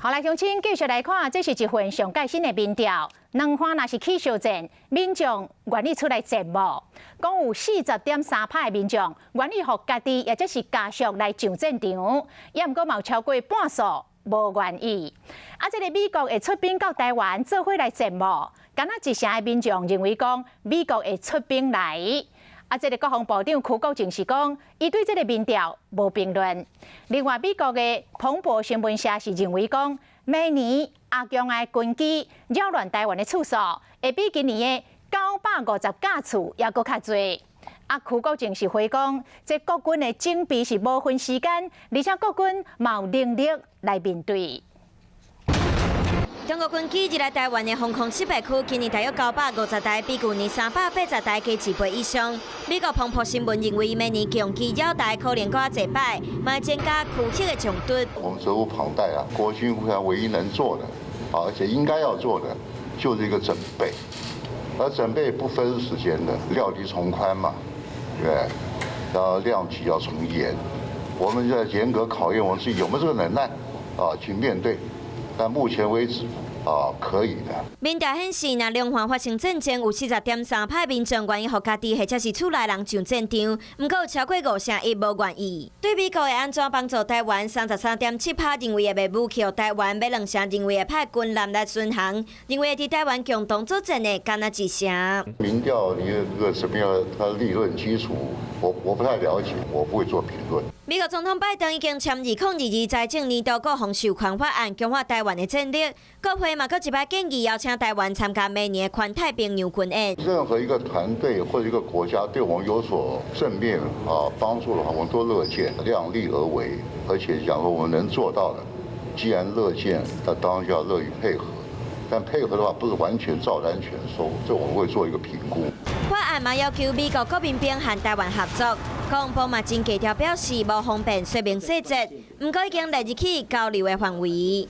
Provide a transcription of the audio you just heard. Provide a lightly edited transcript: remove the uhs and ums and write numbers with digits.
好來，鄉親繼續來看，這是一份上蓋新的民調。兩岸若是起相戰，民眾願意出來戰無？講有40.3趴的民眾願意予家己，抑者是家屬來上戰場，也毋過嘛有超過半數無願意。啊，這個美國會出兵到台灣做伙來戰無？敢若一成的民眾認為講美國會出兵來。啊，這個國防部長邱國正是講，伊對這個民調無評論。另外，美國的彭博新聞社是認為講，明年阿強的軍機擾亂台灣的次數，會比今年的950架次猶閣較濟。啊，邱國正是回講，這國軍的準備是無分時間，而且國軍嘛有能力來面對。中國軍機入來台灣的防空識別區，今年大約950台，比舊年380台加一倍以上。美國彭博新聞認為，明年共機擾台可能閣較濟擺，嘛會增加區域的衝突。我們責無旁貸啊，國軍現在唯一能做的，啊，而且應該要做的，就是一個準備。而準備不分時間的，料敵從寬嘛，對不對？然後量紀要從嚴，我們在嚴格考驗我們自己有沒有這個能耐，啊，去面對。但目前為止，啊，可以的。民調顯示，若兩岸發生戰爭，有40.3趴民眾願意予家己或者是厝內人上戰場，毋過有超過51%無願意。對美國會按怎幫助台灣，33.7趴認為會賣武器予台灣，欲兩成認為會派軍艦來巡航，認為會佇台灣共同作戰的，敢若一成。民調你個什麼樣？它理論基礎，我不太了解，我不會做評論。美國總統拜登已經簽2022財政年度國防授權法案，強化台灣的戰力。國會嘛，閣一擺建議邀請台灣參加明年的環太平洋軍演。任何一個團隊或者一個國家對我們有所正面啊幫助的話，我們都樂見，量力而為，而且講說我們能做到的，既然樂見，那當然就要樂於配合。但配合的話，不是完全照單全收，這我們會做一個評估。法案嘛要求美國國民兵和台灣合作，國防部嘛真低調表示無方便說明細節，毋過已經列入去交流的範圍。